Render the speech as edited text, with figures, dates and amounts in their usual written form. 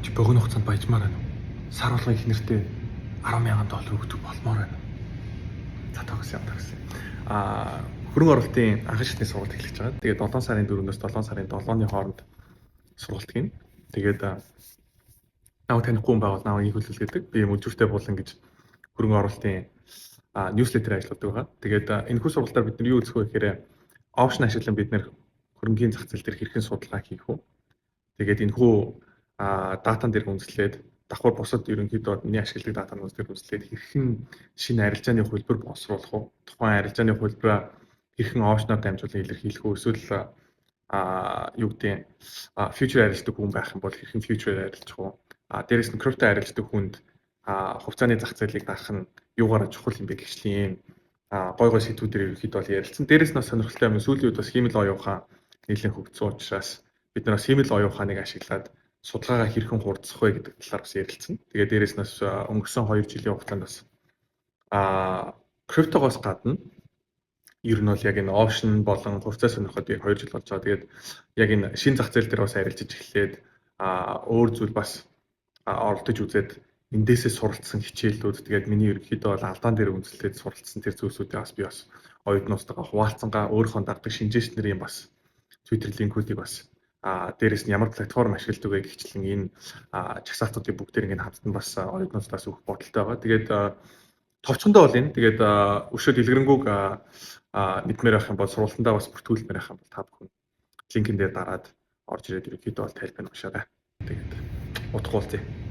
Чи богино хугацаанд баяжмаар байна уу? Сар болгон их нэртэй 10,000 доллар өгдөг болмоор байна уу? За, тогс юм, тогс. Хөрөнгө оруулалтын анхан шатны сургалт эхлэж байгаа. Тэгээд 7 сарын 4-өөс 7 сарын 7-ны хооронд сургалт хийнэ. Тэгээд намайг танихгүй хүн байвал намайг их хөлөл гэдэг. Би юм өдөртэй булан гэж хөрөнгө оруулалтын newsletter ажилладаг байгаа. Тэгээд энэхүү сургалтаар бид нар юу үзэх вэ гэхээр option ашиглан бид нар хөрөнгийн зах зээл дээр хэрхэн судалгаа хийх вэ? Тэгээд энэхүү датан дээр үндэслээд, давхар бусад ерөнхийдөө миний ашигладаг датанууд дээр үндэслээд хэрхэн шинэ арилжааны хувилбар боловсруулах вэ? Тухайн арилжааны хувилбараа хэрхэн option оор дамжуулан илэрхийлэх вэ? Эсвэл юу гэдэг, future арилждаг хүн байх юм бол хэрхэн future арилжах вэ? Дээрэс нь крипто арилждаг хүнд хувьцааны зах зээлийг даах нь юугаараа чухал юм бэ гэх ийм гой гой сэдвүүдээр ерөнхийдөө бол ярилцсан. Дээрэс нь бас сонирхолтой юм, сүүлийн үед бас хиймэл оюун ухаан нэлээд хөгжсөн учраас бид нар бас хиймэл оюун ухааныг ашиглаад судалгаагаа хэрхэн хурдсах вэ гэдэг талаар бас ярилцсан. Тэгээд дээрэс нь бас өнгөрсөн 2 жилийн хугацаанд бас криптогоос гадна ер нь бол яг энэ option болон хувьцаа сонирхоод яг 2 жил болж байгаа. Тэгээд яг энэ шинэ зах зээл дээр бас арилжиж эхлээд өөр зүйл бас оролдож үзээд, эндээсээ суралцсан хичээлүүд, тэгээд миний ерөнхийдөө бол алдаан дээр үндэслээд суралцсан тэр зүйлсүүдээ бас би бас оюутнуудтайгаа хуваалцсангаа, өөрийнхөө дагдаг шинжээч нарын бас Twitter линкүүдийг бас, дээрэс нь ямар платформ ашигладаг вэ гэх мэт энэ жагсаалтуудыг бүгдээр ингэ хамтдан бас оюутнуудаас өгөх бодолтой байгаа. Тэгээд товчхондоо бол энэ. Тэгээд өшөө дэлгэрэнгүйг мэдмээр байх юм бол, сургалтандаа бас бүртгүүлмээр байх юм бол та бүхэн линкэн дээр дараад орж ирээд ерөнхийдөө бол тайлбар уншаарай. Тэгээд удахгүй уулзъя.